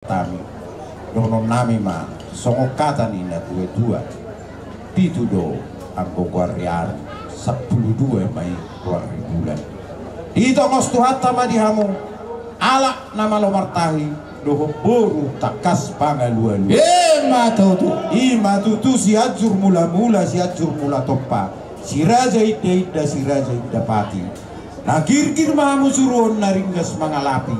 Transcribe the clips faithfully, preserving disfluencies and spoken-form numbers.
Hami, dohonon nami ma songon hata ni na tua-tua: Pitu do anggo goar ni ari, sampulu dua ma i goar ni bulan. Ditongos Tuhanta ma di hamu halak na malo martahi dohot boru tangkas pangalualuan. Ima tutu. Ima tutu Sianjur Mulamula, Sianjur Mulatompa, si raja indainda, si raja indapati. Na girgir ma hamu suruon na ringgas mangalapi.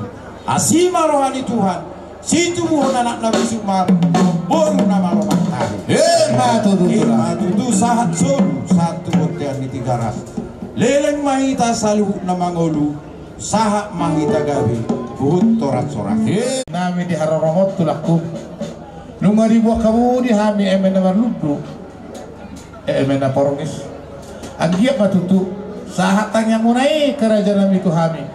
Asi ma roha ni Tuhan, situbuhon anak na bisuk ma hamu, boru na malo martahi. Ima tutu. Ima tutu, sahat solu, sahat tu bontean ni Tigaras. Leleng ma hita saluhutna mangolu, sahat ma hita gabe huhut horas-horas. Nami di haroromon tulangku. Nunga dibuat hamu di hami eme na marlundu, eme na porngis. Anggiat ma tutu sahat tangiangmuna i, angka raja nami, tu hami.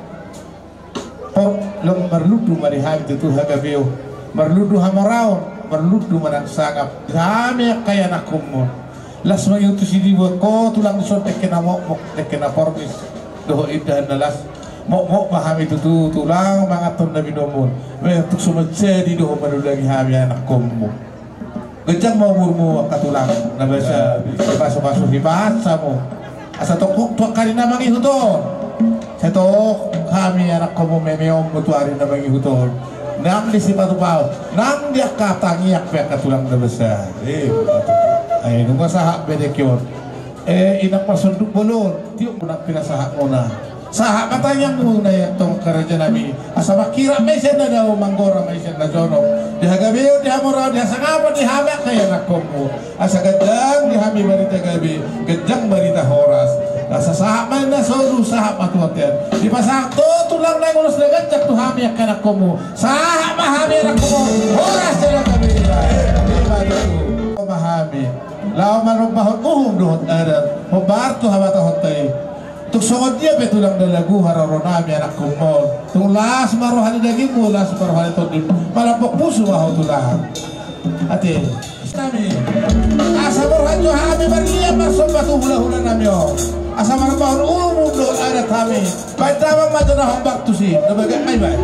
Por, long marlundu ma di hami tutu hagabeon, marlundu hamoraon, marlundu manang sangap di hami angka ianakhonmu. Las ma i tutu sian dibuat ho tulang, dison dengke na mokmok, dengke na porngis dohot indahan na las. Mokmok ma hami tutu tulang manganhon na binoanmuna. Memang tung so manjadi do ho manulangi hami ianakhonmu. Ganjang ma umurmu angka tulang na basa, pasu-pasu hibasamu. Asa tongtong tu angka ari na mangihut on. Sai tong hami ianakhonmu memeonmu tu ari na mangihut on. Nang di sipatupaon, nang di angka tangiang pe angka tulang na basa. Eh, ai nunga sahat be dengke on. Eh, inang parsonduk bolon, tiop nang pinasahatmuna. Sahat ma tangiangmuna i antong angka raja nami. Asa mangkirap ma i sian na dao, manggora ma i sian na jonok. Di hagabeon, di hamoraon, di hasangapon di hami angka ianakhonmu. Asa ganjang di hami barita gabe, ganjang barita horas. Asa sahat ma na solu, sahat ma tu bontean. Dipasahat ho tulang na ulos na ganjang tu hami angka ianakhonmu. Sahat ma hami ianakhonmu horas jala gabe. Ima tutu. Ma hami laho manombahon uhum dohot adat, hombar tu habatahonta i. Tung songon dia pe tulang na lagu haroro nami ianakhonmu on, tung las ma roha ni dagingmu, las ma roha ni tondimmu, malambok pusu ma ho tulang. Ate. Nami. Asa borhat jo hami marliat marsomba tu hulahula nami on. Asa manombahon uhum dohot adat hami. Baen damang ma jo na hombar tusi, na bagak ma i baen.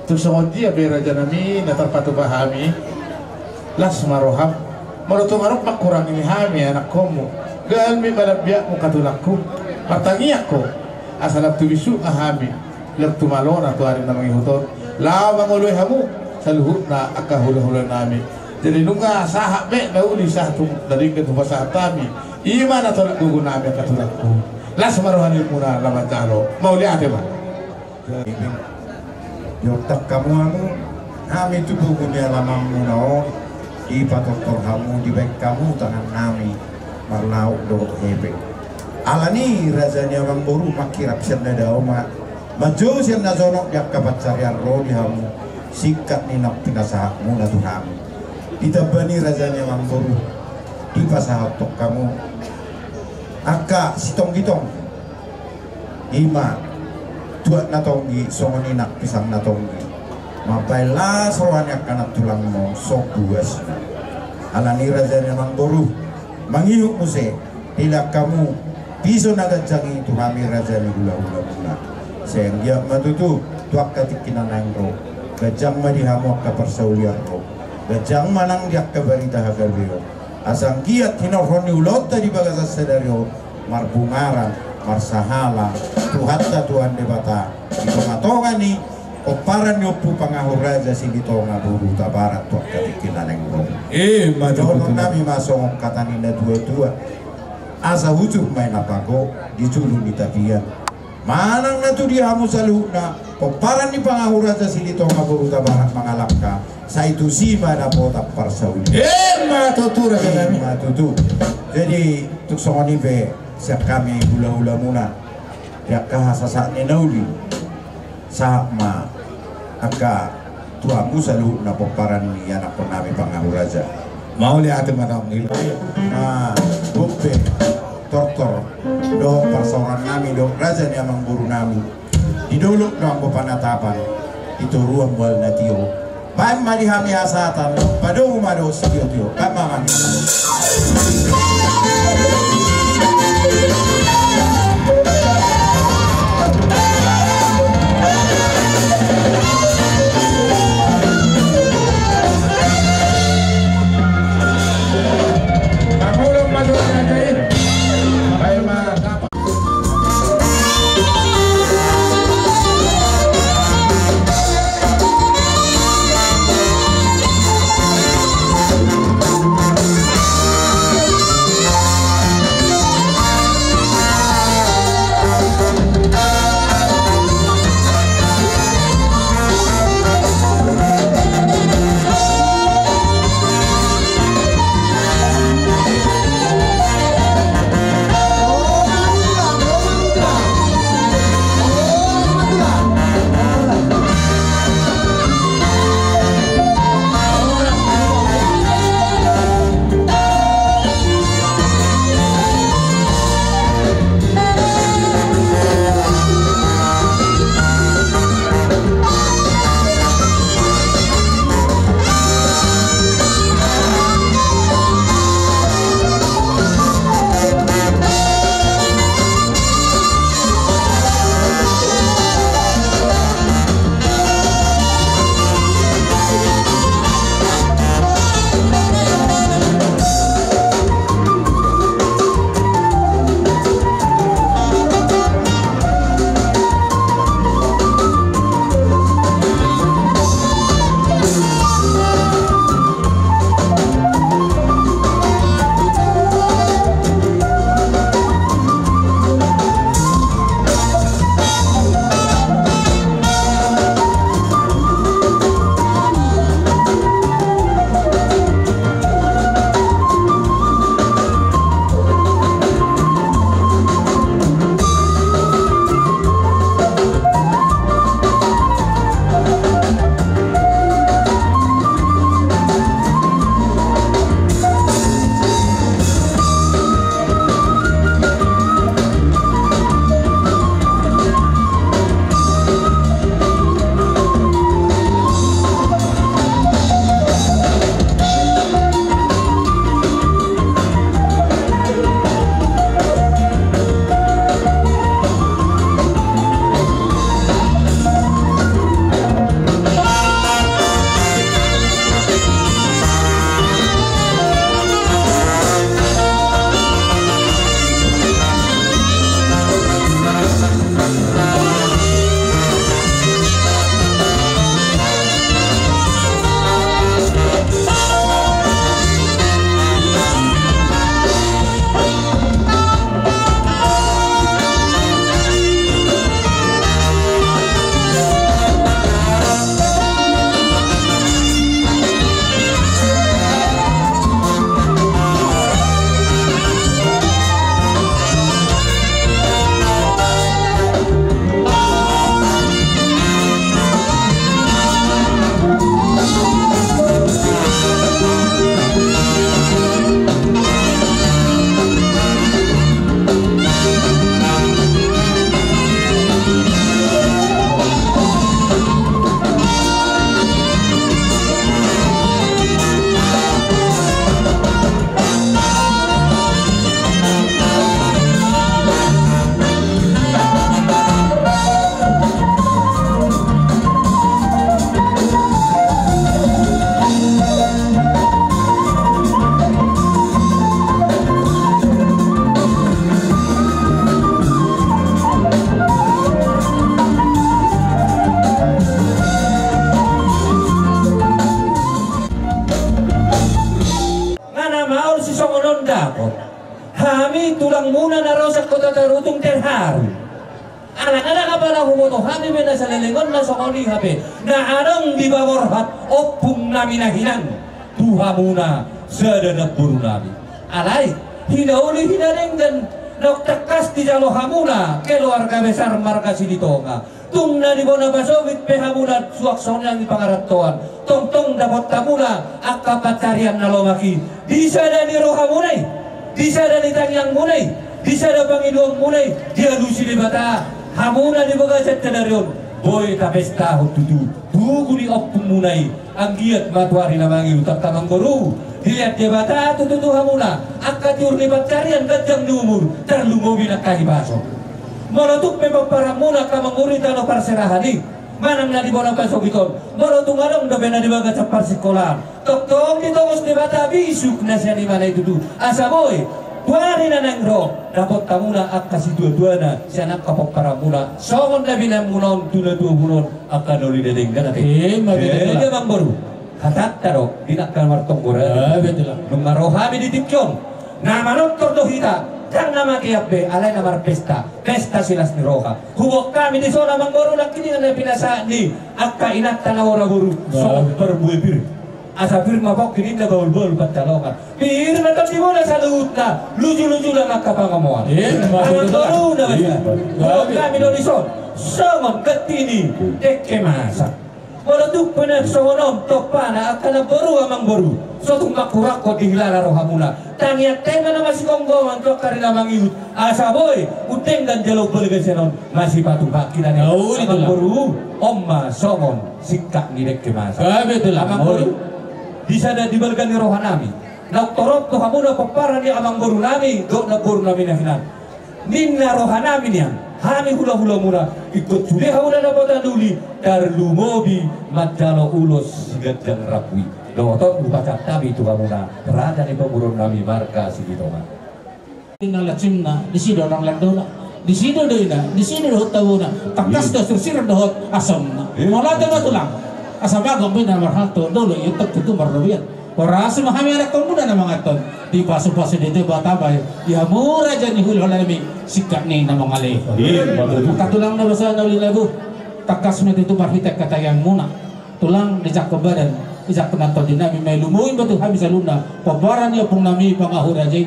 Tung songon dia pe raja nami na tarpatupa hami, las ma roham. Molo tung adong pangkurangi ni hami anakkonmu, gabe ma lambiakmu, katulangku. Martangiang ho asa lam tu bisuk hami, lam tu malona tu ari na mangihut on, laho mangoloi hamu saluhutna angka hulahula nami. Jadi nunga sahat be na uli sahat tu na denggan hupasahat hami, i ma na tolap gogo nami angka tulangku. Las ma roha ni muna na manjalo. Mauliate ma. Diotap hamu hamu, hami tu pogu ni alamanmuna on, dipatortor hamu, dibaen hamu tangan nami marlaok dohot hepeng. Alani raja ni amangboru, mangkirap sian na dao ma, manjou sian na jonok di angka pansarian ro di hamu, singkat ni naung pinasahatmuna tu hami. Ditambani raja ni amangboru, dipasahathon hamu angka sitonggitong. I ma tuak na tonggi, songon i nang pisang na tonggi. Mambaen las roha ni angka nantulangmu, so buasna. Alani raja ni amangboru, mangihut muse, dilehon hamu piso na ganjang i tu hami raja ni hulahulamuna. Sai anggiat ma tutu tu angka tingki na naeng ro, ganjang ma di hamu angka parsaulian ro, ganjang ma nang di angka barita hagabeon. Asa anggiat hinorhon ni ulaonta di bagasan sadari on, marbungaran, marsahala Tuhanta Tuhan Debata di tongatonga ni pomparan ni Ompu Pangahuraja Silitonga boru Hutabarat tu angka tingki na naeng ro. Ima tutu. Dohonon nami ma songon hata ni natuatua: Asa hujur ma i na pago di julu ni tapian. Manang na tu dia hamu saluhutna pomparan ni Pangahuraja Silitonga boru Hutabarat mangalangka, sai tusi ma dapotan parsaulian. Ima tutu raja nami. Ima tutu. Jadi tung songon i pe sian hami hulahulamuna, di angka hasasahat ni na uli, sahat ma angka tu hamu saluhutna pomparan ni anakkon nami Pangahuraja. Mauliate ma. Nah, boi pe tortor dohot parsaoran nami dohot raja ni amangboru nami. Di dolok do anggo panatapan, di toruan mual na tio. Baen ma di hami hasahatan, padomu ma dohot sitiotio. Baen ma, amang. Hami tulangmuna na ro sian Kota Tarutung terharu. Anak-anak apala huboto hami be na saleleng on na songon i hape na adong di paborhat ompung nami na hinan tu hamuna sada namboru nami. Alai hinauli hinadenggan naung tangkas dijalo hamuna keluarga besar marga Silitonga. Tung na di bona pasogit pe hamuna suang songon i pangarantoan. Tongtong dapot hamuna angka pancarian na lomak i di sada ni rohamuna i, di sada ni tangiangmuna i, di sada pangidoanmuna i, dialusi Debata hamuna di bagasan sadari on boi tapestahon tutu tugu ni ompungmuna i. Anggiat ma tu ari na mangihut angka amangboru, dilehon Debata tutu tu hamuna angka tiur ni pancarian, ganjang ni umur, tarlumobi na angka hipason. Molo tung pe pomparanmuna angka amangboru i tano parserahan i manang na di bona pasogit on, molo tung adong dope na di bagasan parsingkolaan, tongtong ditongos Debata bisuk na sian ibana i tutu, asa boi tu ari na naeng ro dapot hamuna angka situatuana sian angka pomparanmuna songon na binahenmuna on tu natuamuna on. Angka na uli na denggan ate. Ima tutu. Amangboru, hatanta do di na angka martonggo ra. Nunga ro hami di tingki on, na manortor do hita, ndang na matean be alai na marpesta, pesta silas ni roha. Huboan hami dison amangboru nangkiningan na pinasahat ni angka inanta na mora boru songon parbue pir. Asa pir ma pongki ninna bahulbahul pansalongan, pir ma tondi bona saluhutna, lujuluju nang angka pangomoan. Ima tutu. Amangboru na basa, huboan hami do dison songon ganti ni dengke masak. Molo tung pe na songon on tompana angka namboru amangboru, so tung mangkurangkon dihilala rohamuna. Tangiangta i ma na masigomgoman tu angka ari na mangihut, asa boi undenggan jalo balgasion on masipatupa. Amangboru, on ma songon singkat ni dengke masak. Amangboru, di sada di balga ni rohanami naung torop tu hamuna pomparan ni amangborunami dohot namborunami na hinan. Ninna rohanami nian, hami hulahulamuna, ingkon sude hamuna dapotan uli, tarlumobi manjalo ulos siganjang rambu i. Dohot on hupasahat hami tu hamuna raja ni pamoruonnami marga Silitonga. Ninna lacimna, disi do nang landona, disi do doina, disi do dohot tabona, tangkas do sirsir dohot asomna. Mauliate ma tulang. Asa bagom be na marhalto, dolo i tong tutu marrobean. Horas ma hami anakkonmuna na manganhon, dipasupasu Debata bahen di hamu raja ni hulahulanami singkat ni na mangalehon. Ima tutu. Angka tulang na basa na uli na agung, tangkas ma tutu marhite angka tangiangmuna. Tulang dijangkon badan, dijangkon tondinami ma i, lumobi ma tu hami saluhutna pomparan ni ompungnami pangahuraja i.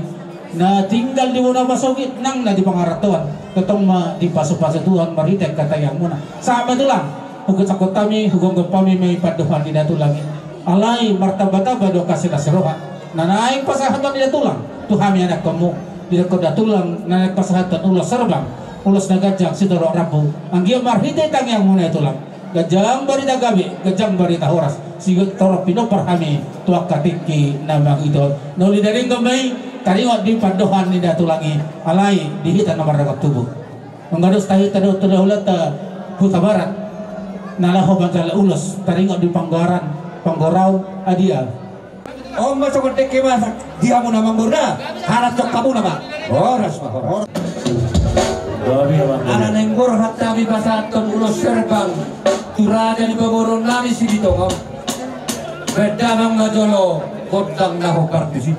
Na tinggal di bona pasogit nang na di pangarantoan, tongtong ma dipasupasu Tuhan marhite angka tangiangmuna. Sahat ma tulang, hugejangkon hami, hugomgom hami ma i pandohan ni da tulang i. Alai martambatamba do angka silas ni roha na naeng pasahaton ni da tulang tu hami anakkonmu. Didok da tulang na naeng pasahaton ulos sorbang, ulos na ganjang sitorop rambu. Anggiat marhite tangiangmuna i tulang, ganjang barita gabe, ganjang barita horas, sitorop pinompar hami tu angka tingki na mangihut on. Na uli na denggan ma i taringot di pandohan ni da tulang i, alai di hita na mardongan tubu. Nunga dos tahe tano tu hulahulanta Hutabarat na laho manjalo ulos taringot di panggoraon, panggoraon adia. On ma songon dengke masak di hamuna amangboru na, halak jok hamuna ma. Horas ma, horas. Ala naeng borhat hami pasahathon ulos sorbang tu raja ni pamoruonnami Silitonga on. Bahen damang ma jolo gondang na hombar tusi.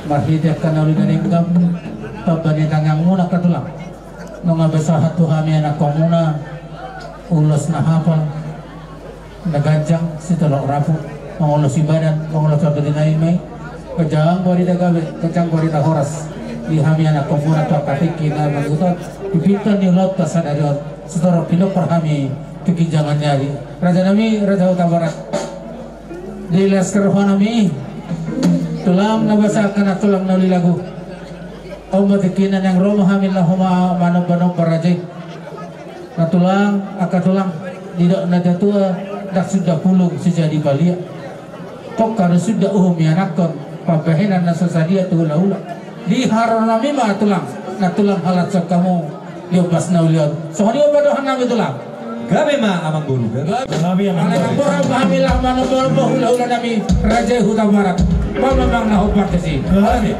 Marhite angka na uli na denggan, pambahen ni tangiangmuna angka tulang, nunga pasahat tu hami anakkonmuna ulos na hapal, na ganjang, sitolop rapu, mangulos ibadat, mangulos pambahenan i ma i. Ganjang barita gabe, ganjang barita horas di hami anakkonmuna tu angka tingki na mangihut on, di pinta ni ulaonta sadari on, sitorop pinompar hami tu ginjangan ni ari. Raja nami, Raja Hutabarat, di las kerohanami, tulang na basa angka na tulang na uli lagu. On ma tingkina naeng ro ma hami laho ma-, manomba-nomba raja i. Na tulang, angka tulang, didok na tatua, ndang suda pulung so jadi palia. Tongka do suda uhum ianakhon, pambahenan na so sadia tu hula-hula. Di haroro nami ma tulang, na tulang halashon hamu di ombas na uli on. Songon i ma pandohan nami tulang. Gabe ma amang boru, gabe. Gabe amang boru. Alai amang boru, hami laho manomba-nomba hula-hula nami, Raja Hutabarat. Pamamang na hombar tusi. Gabe.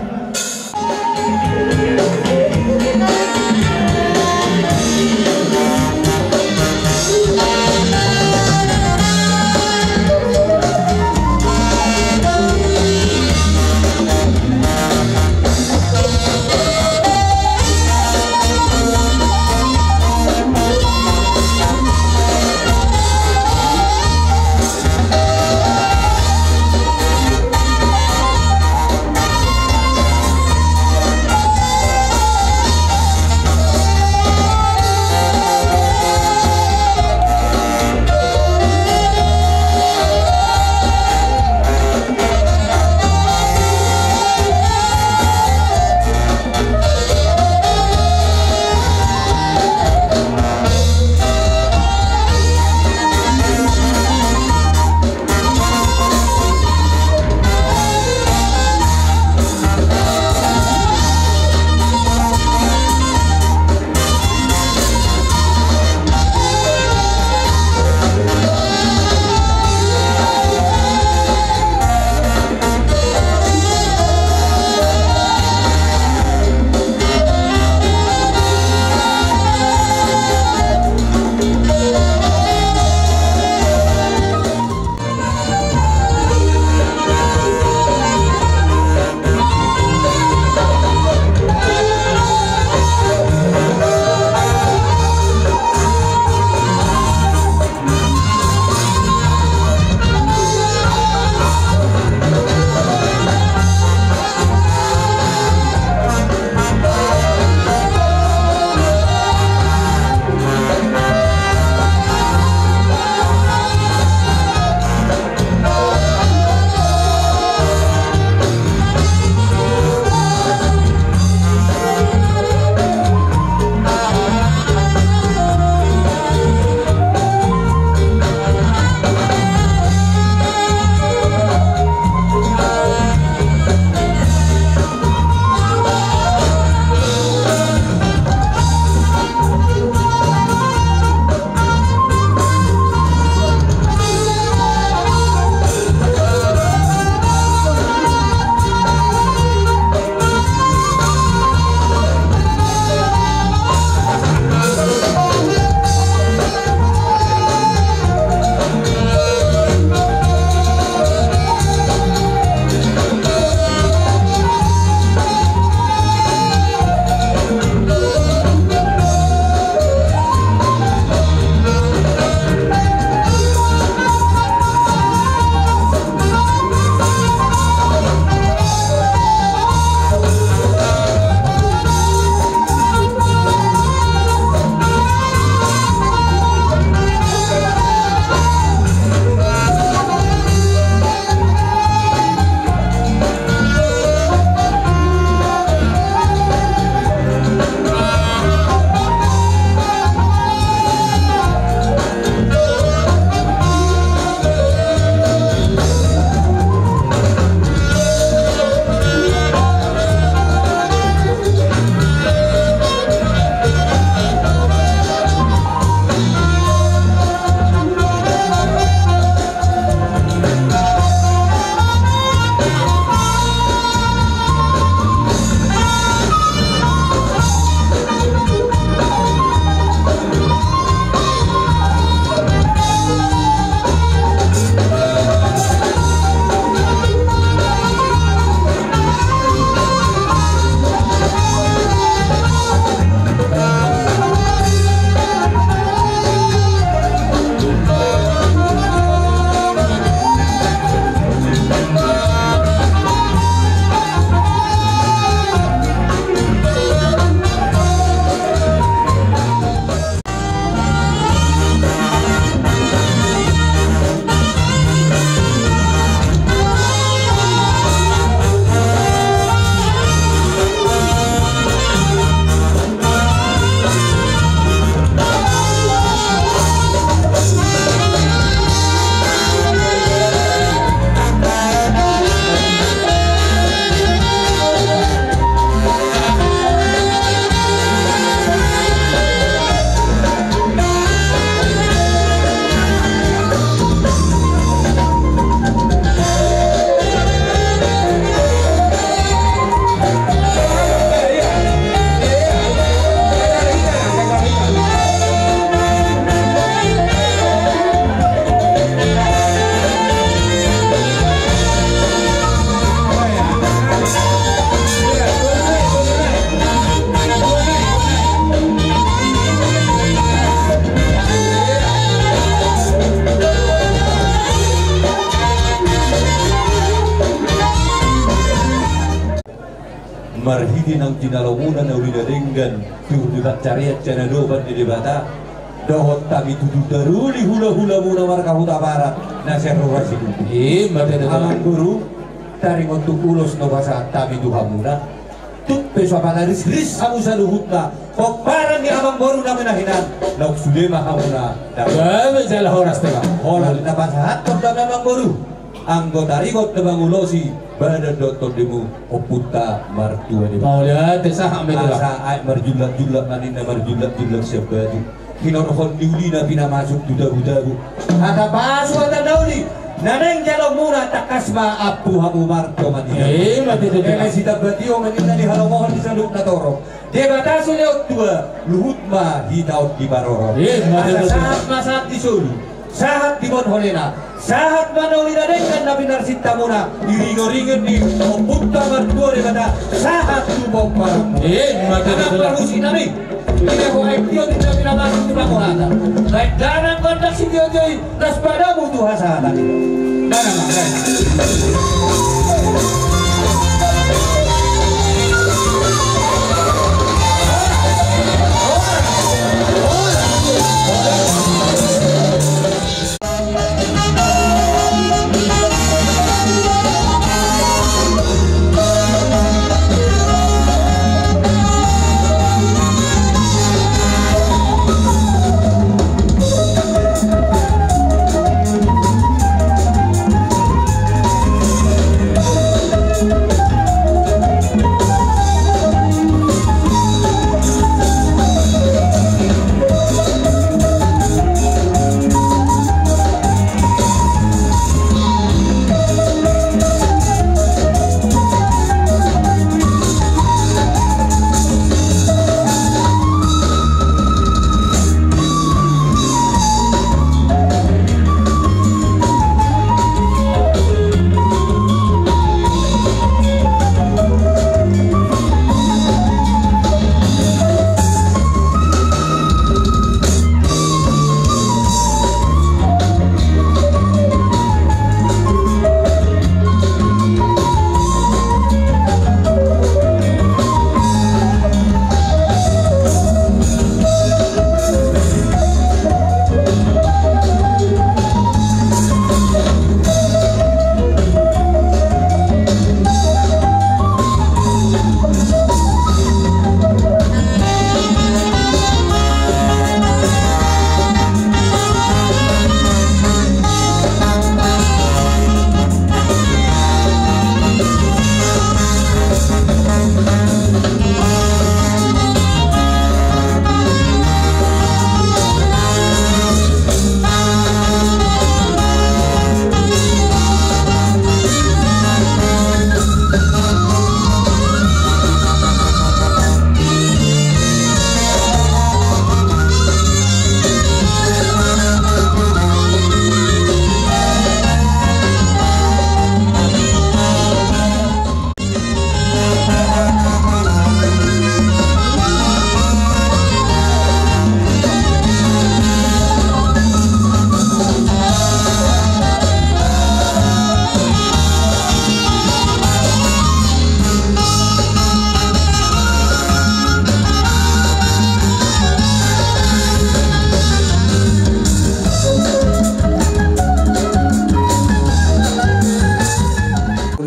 Marhite naung jinalomuna na uli na denggan tu di pansarian sian adopan ni Debata, dohot hami tutu taruli hulahulamuna marga Hutabarat na serura sinubu. Ima tutu. Amangboru, taringot tu ulos na hupasahat hami tu hamuna. Tung pe so apala risris hamu saluhutna pomparan ni amangboru na manahinan, laos sude ma hamuna. Gabe jala horas, Tulang. Holan na pasahathon do hami, amangboru. Anggo taringot na mangulosi badan dohot tondimu, Ompunta Martua Debata. Mauliate, sahat ma i, Tulang. Asa aek marjullakjullak ma ninna, marjullakjullak sian batu. Hinorhon ni ulina pinamasuk tu tabutabu. Hata pasu, hata na uli, na naeng jalomuna, tangkas ma ampu hamu martua ma ninna. Ima tutu, Tulang. Eme sitamba tio ma ninna di halomohon ni saluhut na torop. Debata silehon tua, luhut ma hita on diparorot. Ima tutu, Tulang. Asa sahat ma sahat di solu, sahat di bonholena, sahat ma na uli na denggan na pinarsintamuna, iringiringi ni Ompunta Martua Debata, sahat tu pomparanmu. Ima tutu, Tulang. Amang parhusip nami, dileho aek tio ninna pinamasuk tu na bohata. Baen damang gondang sitiotio i, las padamu tu hasahatan. Mana ma, mana?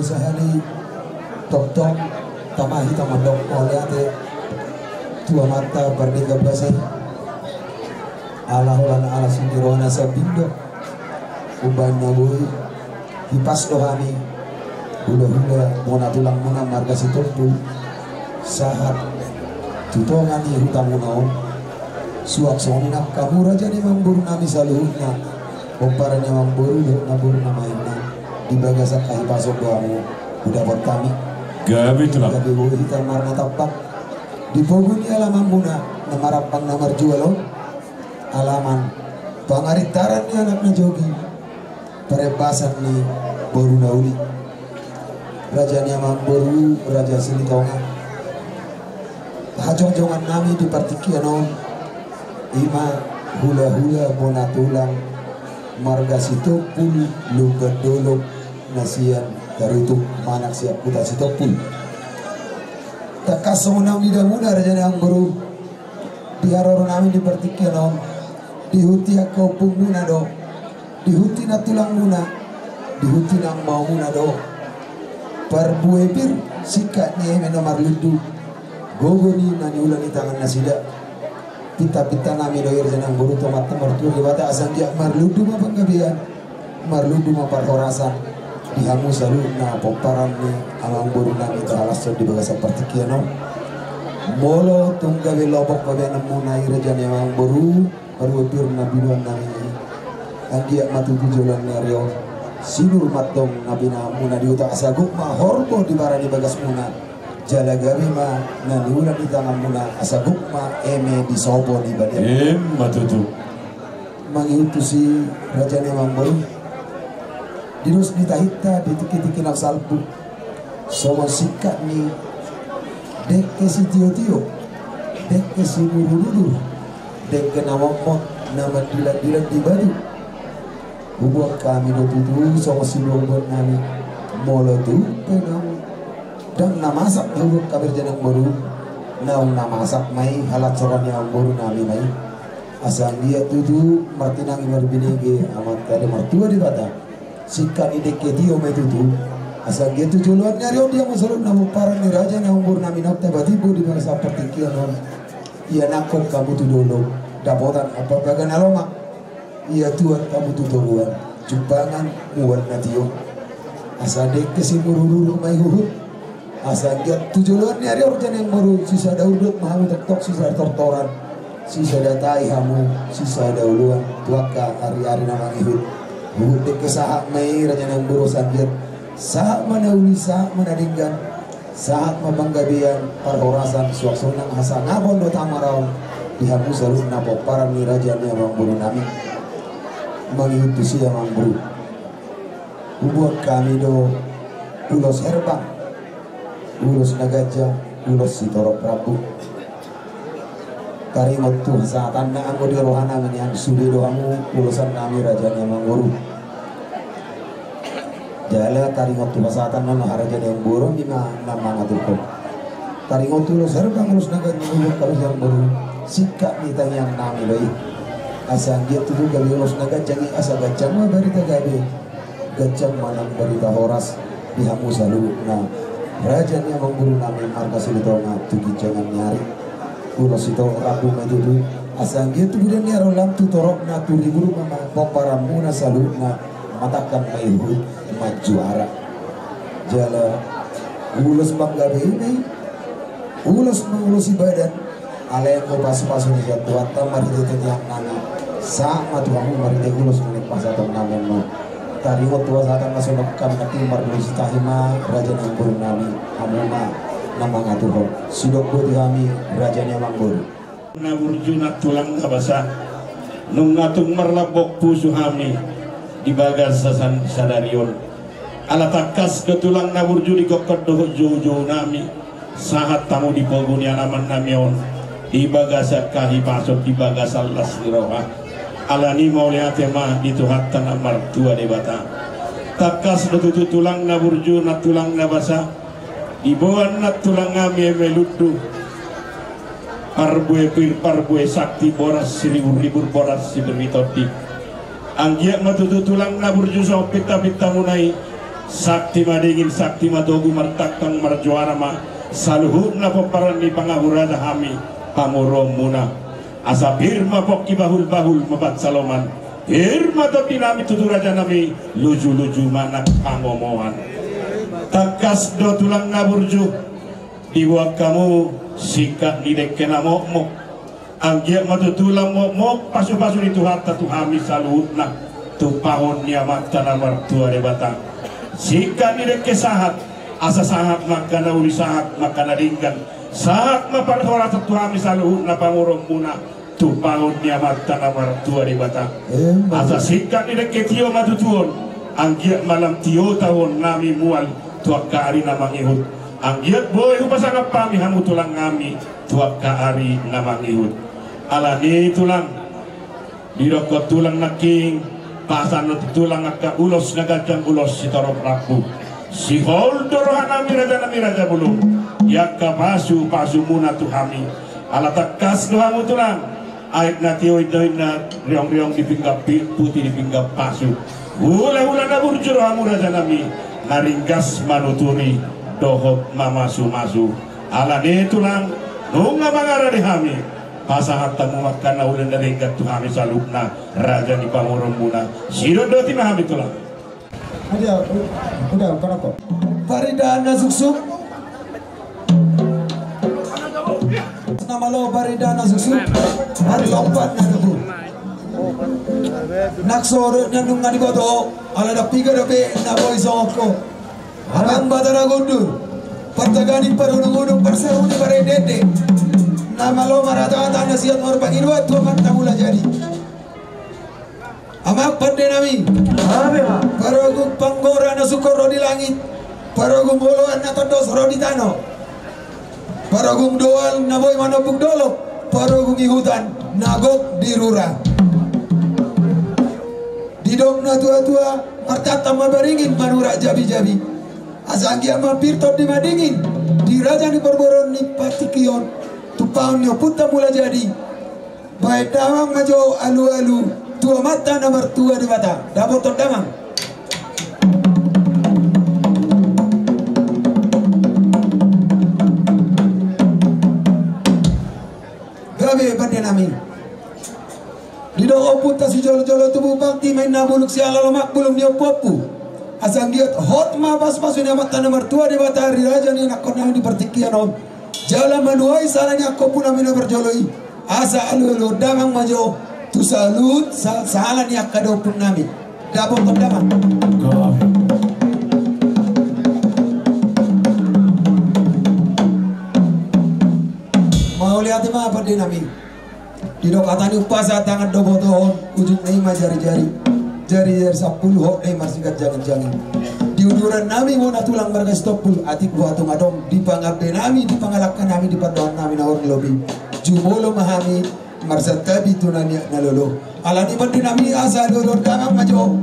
Sahali tongtong tama hita mandok mauliate tu Amanta Pardenggan Basa i. Ala holan alas ni rohana sambing do umbahen na boi hipas do hami hulahula bona tulangmuna marga Sitompul sahat tu tonga ni hutamuna on. Suang songon i nang hamu raja ni amangboru nami saluhutna, pomparan ni amangboru dohot namboru na maen na, di bagasan hahipason do hamu hudapot hami. Gabe, Tulang. Gabe boi hita marnatampak di pogu ni alamanmuna na marampang na marjual on, alaman pangarintaran ni anak na jogi, parembasan ni boru na uli. Raja ni amangboru, Raja Silitonga. Hajongjongan nami di partingkian on ima hulahula bona tulang marga Sitompul, Lumban Dolok, na sian Tarutung manang sian huta Sitompul. Tangkas songon naung nidamuna raja ni amangboru, di haroro nami di partingkian on, di huti angka ompungmuna do, di huti nantulangmuna, di huti namaomuna do. Parbue pir singkat ni eme na marlundu, gogo ni na niula ni tangan nasida. Pintapinta nami do i raja ni amangboru tu Amanta Martua Debata asa anggiat marlundu ma panggabean, marlundu ma parhorasan di hamu saluhutna pomparan ni amangboru nami tahalashon di bagasan partingkian on. Molo tung gabe lobok pabeanonmuna i raja ni amangboru, parbue pir na binuan nami i, anggiat ma tutu joloan ni ari on sinur ma antong na pinahanmuna di huta asa gok ma horbo di bara ni bagasmuna. Jala gabe ma na niula ni tanganmuna asa gok ma eme di sopo ni balian. Ima tutu. Mangihut tusi raja ni amangboru, di dos ni tahinta di tingki-tingki na salpu, songon singkat ni dengke sitio-tio, dengke simudur-udur, dengke na motmot na mandilat-dilat di batu. Huboan hami do tutu songon siboanboan nami. Molo tung pe naung ndang na masak, huboan hami raja ni amangboru, naung na masak ma i, halansoron ni amangboru nami ma i. Asa anggiat tutu martinangi marbinege Amanta Martua Debata. Singkat ni dengke tio ma i tutu. Asa anggiat tu joloan ni ari on di hamu saluhutna pomparan ni raja ni amangboru nami naung tabatimbo di bagasan partingkian on. Ianakhon hamu tu dolok dapotan ambabaga na lomak. Iatuhon hamu tu toruan jumpangan mual na tio. Asa dengke simudur-udur ma i huhut. Asa anggiat tu joloan ni ari on raja ni amangboru, sisada urdot ma hamu toktok, sisada tortoran, sisada tahi hamu, sisada oloan tu angka ari-ari na mangihut. Huhut dengke sahat ma i raja ni amangboru, asa anggiat sahat ma na uli, sahat ma na denggan, sahat ma panggabean, parhorasan, suang songon hasangapon dohot hamuraon di hamu saluhutna pomparan ni raja ni amangboru nami. Mangihut tusi amangboru, huboan hami do ulos herbang, ulos na ganjang, ulos sitorop rambu. Taringot tu hasahatanna, anggo di roha nami nian sude do hamu ulosan nami raja ni amangboru. Jala taringot tu hasahatanna, raja ni amangboru, ima na mangaturhon. Taringot tu ulos herbang, ulos na ganjang, ulos na herbang, singkat ni tangiang nami do i. Asa anggiat tutu gabe ulos na ganjang i, asa ganjang ma barita gabe, ganjang ma nang barita horas di hamu saluhutna raja ni amangboru nami marga Silitonga tu ginjangan ni ari. Ulos sitorop rambu ma i tutu. Asa anggiat tu bulan ni ari on lam tu toropna tu ribur ma pomparanmuna saluhutna, matangkang ma i huhut manjuara. Jala ulos panggabean i, ulos ma ulos ibadat. Alai anggo pasupasu ni Tuhanta marhite tangiang nami, sahat ma tu hamu marhite ulos na pasahaton nami on. Taringot tu hasahatan na songon on, hami nangkin mardomu sitahi ma raja ni amangboru nami, hamu ma na mangaturhon. Sidok boti hami raja ni amangboru. Na burju, na tulang na basa, nunga tung marlambok pusu hami di bagasan sadari on. Ala tangkas do tulang na burju di gokhon dohot joujou nami, sahat hamu di pogu ni alaman nami on di bagasan hahipason, di bagasan las ni roha. Alani mauliate ma di Tuhanta na martua Debata. Tangkas do tutu tulang na burju, na tulang na basa, diboan na tulang nami eme lundu. Parbue pir, parbue sakti, boras siriburbur, boras sipir ni tondi. Anggiat ma tutu tulang na burju songon pintapintamuna i, sakti ma dingin, sakti ma togu, martangkang marjuara ma saluhutna pomparan ni pangahuraja hami pamoruonmuna. Asa pir ma pongki, bahulbahul ma pansaloman, pir ma tondi nami tutu raja nami, lujuluju ma nang pangomoan. Tangkas do tulang na burju, diboan hamu singkat ni dengke na mokmok. Anggiat ma tutu lam mokmok pasupasu ni Tuhanta tu hami saluhutna, tumpahon ni Amanta na martua Debata. Singkat ni dengke sahat, asa sahat ma angka na uli, sahat ma angka na denggan, sahat ma parhorasan tu hami saluhutna pamoruonmuna, tumpahon ni Amanta na martua Debata. Asa singkat ni dengke tio ma tutu on, anggiat ma lam tio tahuon nami mual tu angka ari na mangihut. Anggiat boi hupasangap hami hamu tulang nami tu angka ari na mangihut. Alani tulang, didokkon tulang nangkin, pasahat tulang angka ulos na ganjang, ulos sitorop rambu. Sihol do roha nami raja nami, raja bolon. di angka pasu-pasumuna tu hami. Ala tangkas do hamu tulang, aek na tio inna-inna riong-riong di pinggan pi-, puti di pinggan pasu. Hula-hula na burju do hamu rajanami, na ringgas manuturi dohot mamasu-masu. Alani tulang, nunga mangarade hami, pasahat hamu ma angka na uli na denggan tu hami saluhutna raja ni pamoruonmuna. Sidok do tima hami tulang. Adia, udah, kenapa? Parindahan na suksuk. Na malo parindahan na suksuk. Hari lompat na debu. Nang so do na nunga diboto, ala da piga dope na boi songon ho. Amang Batara Gundur, partagani parhunung-hunung, parsaruni parende-ende. Na malo marhata-hata, na siat marpangidoan tu Amanta Mulajadi. Amang pandenami. Amen. Parogung panggora na sungkot ro di langit, parogung oloan na tondos ro di tano, parogung doal na boi manombuk dolok, parogung ihutan na gok di rura. Didok na tua-tua, martantan ma baringin, manurak jabi-jabi. Asa anggiat ma pir tondi madingin di raja ni parboruon ni partingkian on, tumpahon ni ompunta Mulajadi. Baen damang ma jo alu-alu tu Amanta na martua Debata. Dapothon damang. Gabe pandenami. Didok ompunta sijolo-jolo tubu, bangti ma inna bulung siala, lomak bulung ni ompu-ompu. Asa anggiat hot ma pasupasu ni Amanta na martua Debata di raja ni anakkonnami di partingkian on. Jala manuai sahala ni angka ompunami na parjolo i. Asa alu-alu damang ma jo tu saluhut sa-, sahala ni angka daompurnami. Dapothon damang. Mauliate ma pandenami. Didok hata ni umpasa, tangan do botohon, ujungna i ma jari-jari. Jari-jari sampulu, hot na i marsiganjangan-jangan. Di udurannami bona tulang marga Sitompul, atik boha tung adong di pangambenami, di pangalangkanami, di pandohannami na hurang lobi. Jumolo ma hami marsantabi tu na niat na lolo. Alani pandenami, asa alu-alu damang ma jo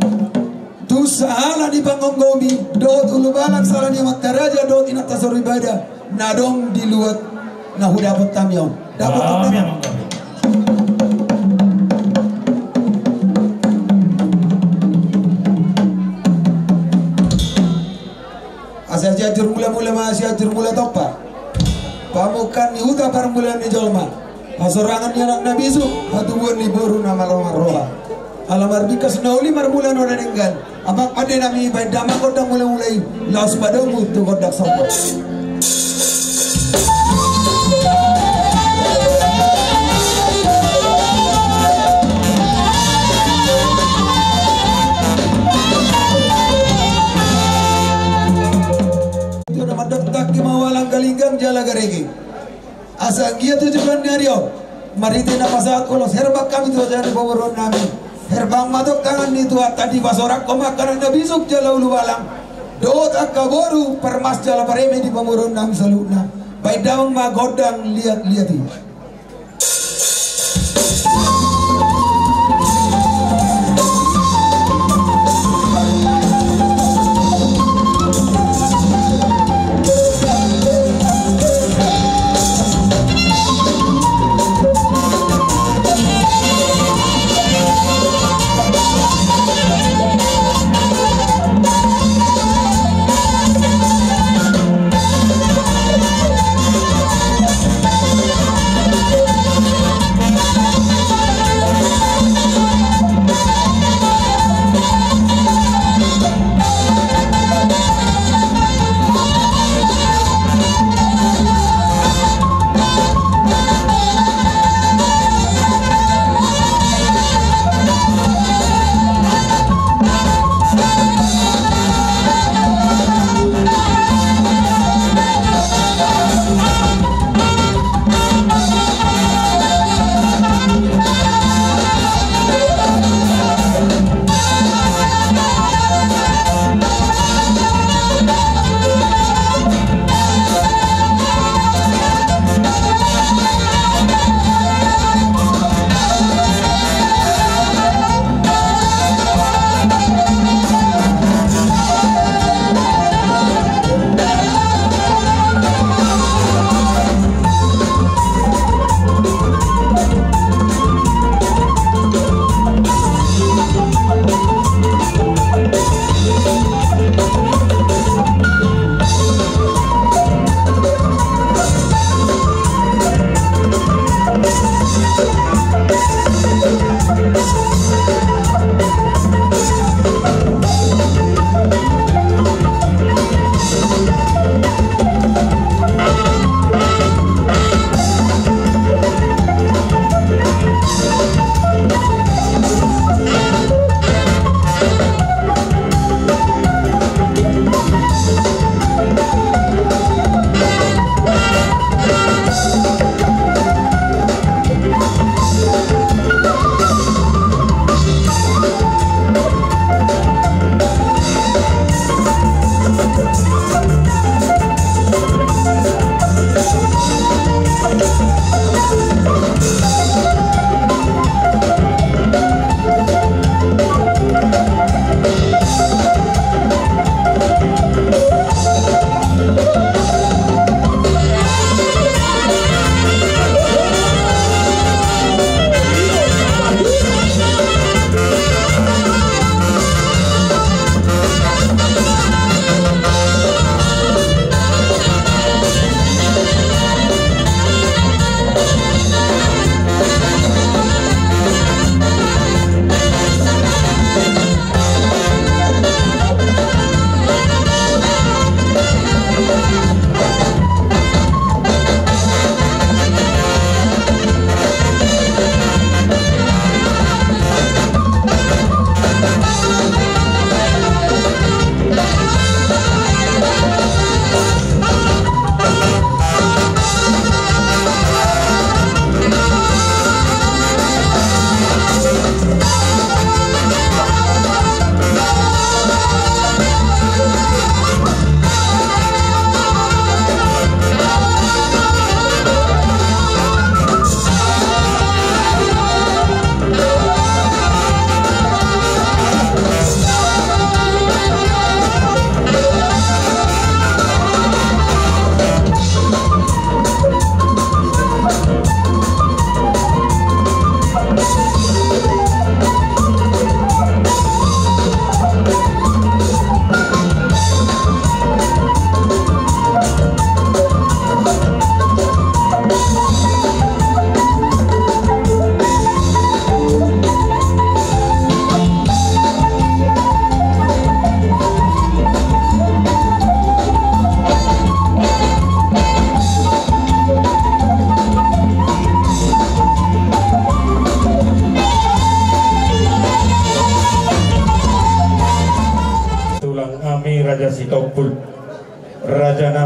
tu sahala ni pangonggomi dohot ulubalang, sahala ni amanta raja dohot inanta soripada na adong di luat na hudapot hami on. Dapothon damang. Asa Sianjur Mula-mula ma Sianjur Mula Tompa. Pamungkaan ni huta, parmulaan ni jolma. Hasorangan ni anak na bisuk, hatubuan ni boru na marroha-roha. Ala marbingkas na uli, marmula na denggan. Amang pandenami, baen damang gondang mula-mula i, laos padomu tu gondang sombong. Mandok tangki ma walang, galinggang jala garege. Asa anggiat tu joloan ni ari on, marhite na pasahat ulos herbang hami tu raja ni pamoruonnami. Herbang ma tong tangan ni Tuhanta, dipasorang ma angka anak na bisuk jala ulubalang dohot angka boru parmas jala pareme di pamoruonnami saluhutna. Baen damang ma gondang liat-liat i.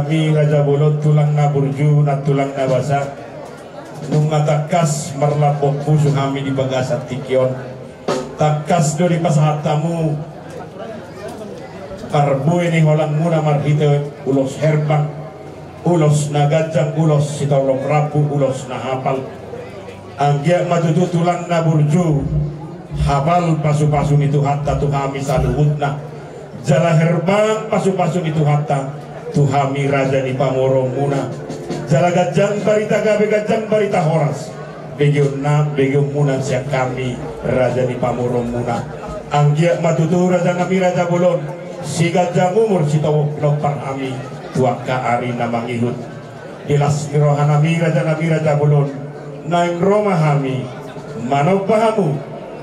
Hami Raja Bolon, tulang na burju, nantulang na basa, nunga tangkas marlambok pusu hami di bagasan tingki on. Tangkas do dipasahat hamu parbue ni holangmuna marhite ulos herbang, ulos na ganjang, ulos sitolop rambu, ulos na hapal. Anggiat ma tutu, tulang na burju, hapal pasupasu ni Tuhanta tu hami saluhutna. Jala herbang pasupasu ni Tuhanta tu hami raja ni pamoruonmuna. Jala ganjang barita gabe, ganjang barita horas begeonna, begeonmuna sian hami raja ni pamoruonmuna. Anggiat ma tutu, rajanami Raja Bolon, siganjang umur sitolop lompar hami tu angka ari na mangihut. Di las ni rohanami, rajanami Raja Bolon, naeng ro ma hami manomba hamu,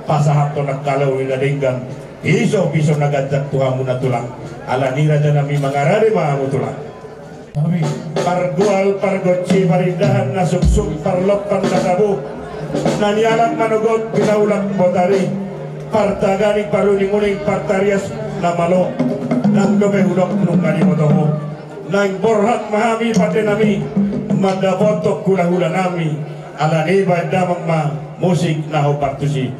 pasahathon angka lauli na denggan, pisopiso na ganjang tu hamu na tulang. Alani, rajanami, mangarade ma hamu, tulang. Pargual pargonsi, parindahan na suksuk, parlompan na tabo, na nialap manogot, pinaulak botari, partaganing paruninguning, partarias na malo, nang dope hudok nunga diboto ho. Naeng borhat ma hami, pandenami, mandapothon hulahulanami. Alani, baen damang ma musik na hombar tusi.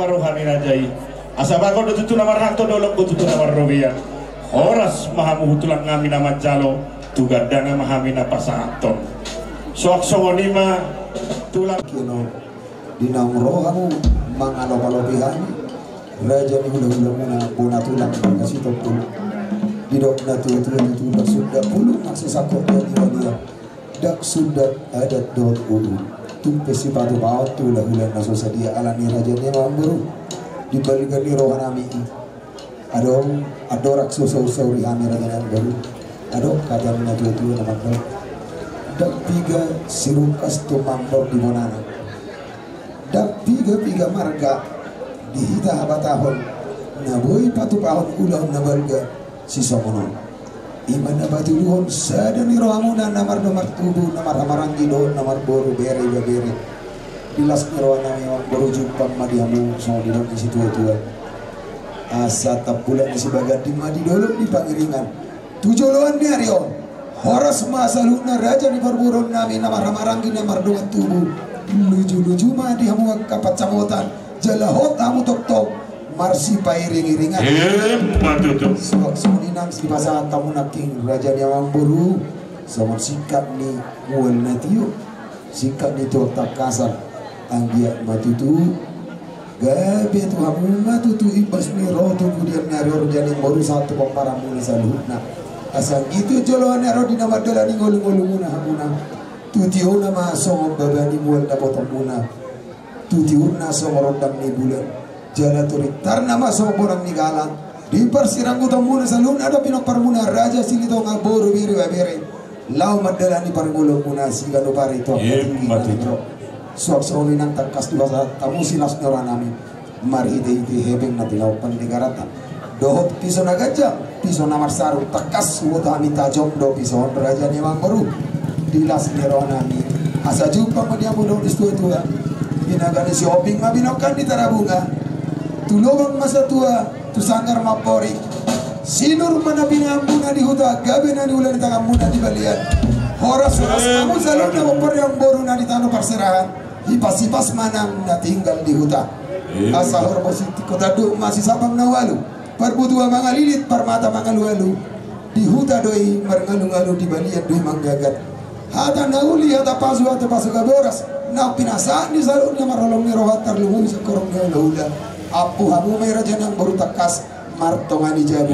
Roha ni raja i. Asa bagot do tutu na marhalto, dolok do tutu na marrobean. Horas ma hamu tulang nami na manjalo, tu gandana ma hami na pasahathon. Suang songon i ma tulang. Kino, di naung ro hamu mangalopalopi hami, raja ni hulahulamuna, bona tulang marga Sitompul. Didok na tuatua tutu, ndang sundat pulung na so sangkot jadi balia. Ndang sundat adat dohot uhum. Tung pe sipatupaon tu hulahula na so sadia, ala ni raja ni amangboru. Di balga ni roha nami i, adong andorang so saursauri hami raja ni amangboru. Adong hata ni na tuatua na mandok: Ndang piga sirungkas tumandok di bonana. Ndang pigapiga marga di hita habatahon na boi patupahon ulaon na balga sisongon on. I ma na patuduhon sada ni rohamuna na mardohot martubu, na marhahamaranggi dohot na marboru, bere ibebere. Di las ni roha nami amangboru, jumpang ma di hamu songon didok ni situatua. Asa tambulak ni sibaganding ma di dolok ni pangiringan. Tu joloan ni ari on, horas ma saluhutna raja ni parboruon nami na marhahamaranggi, na mardongan tubu. Lujuluju ma di hamu angka pansamotan, jala hot hamu tongtong marsipairingiringan. Emma tutu. Suang songon i nang sipasahat hamu nangkin raja ni amangboru, songon singkat ni mual na tio, singkat ni tuak tangkasan. Anggiat ma tutu gabe tu hamu ma tutu imbas ni ro tu pudian ni ari on, raja ni amangboru, sahat tu pomparanmuna saluhutna. Asa anggiat tu joloan ni ari on di na mandalani ngolungolumuna hamuna, tu tiona ma songon baba ni mual dapotonmuna, tu tiurna songon rondang ni bulan, jala tu rintarna ma songon bonang ni galang. Di parsiranggutonmuna saluhutna dohot pinomparmuna, raja Silitonga, boru, bere ibebere, laho mandalani parngoluonmuna siganup ari tu angka tingki na naeng ro. Suang songon i nang tangkas dipasahat hamu silas ni roha nami marhitehite hepeng na tinaopan ni garata dohot piso na ganjang, piso na marsarung. Tangkas huboto hami tajom do piso on, raja ni amangboru. Di las ni roha nami, asa jumpang ma di hamu dohot ni situatua. Binaga ni Sihombing ma binongkak ni Tarabunga. Tu lobang ma satua, tu sanggar ma amporik. Sinur ma na pinahanmuna di huta, gabe na niula ni tanganmuna di balian. Horas, horas hamu saluhutna pomparan ni amangboru na di tano parserahan. Hipas-hipas ma nang na tinggal di huta. Asa horbo sintingko, tanduk ma sisabang na ualu, parbutua mangalilit, parmata mangalualu. Di huta do i marngalungalu, di balian do i manggagat. Hata na uli, hata pasu, hata pasu gabe horas, na pinasahat ni saluhutna marholong ni roha, tarlumobi singkoru ni hulahula. Ampu hamu ma i, raja ni amangboru, tangkas martonga ni jabu.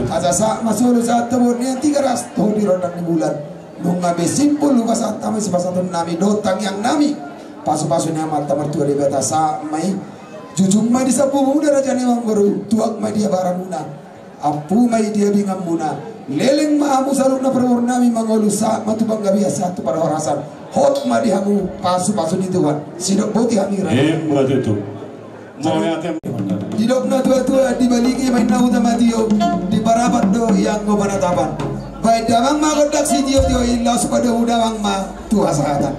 Asa sahat ma solu, sahat tu boru ni Tigaras, tu di rondang ni bulan. Nunga be simpul hupasahat hamu sipasahaton nami dohot tangiang nami, pasupasu ni Amanta Martua Debata, sahat ma i. Jujung ma di sambumuna, raja ni amangboru, tuak ma di abaramuna. Ampu ma i di abinganmuna. Leleng ma hamu saluhutna parboru nami mangolu, sahat ma tu panggabean, sahat tu parhorasan. Hot ma di hamu pasupasu ni Tuhan. Sidok boti hami, raja. Emma tutu. Didok na tuatua, dibalingi ma inna huta ma tio, diparapat do ianggo panatapan. Baen damang ma gondang sitiotio i, laos padomu damang ma tu hasahatan.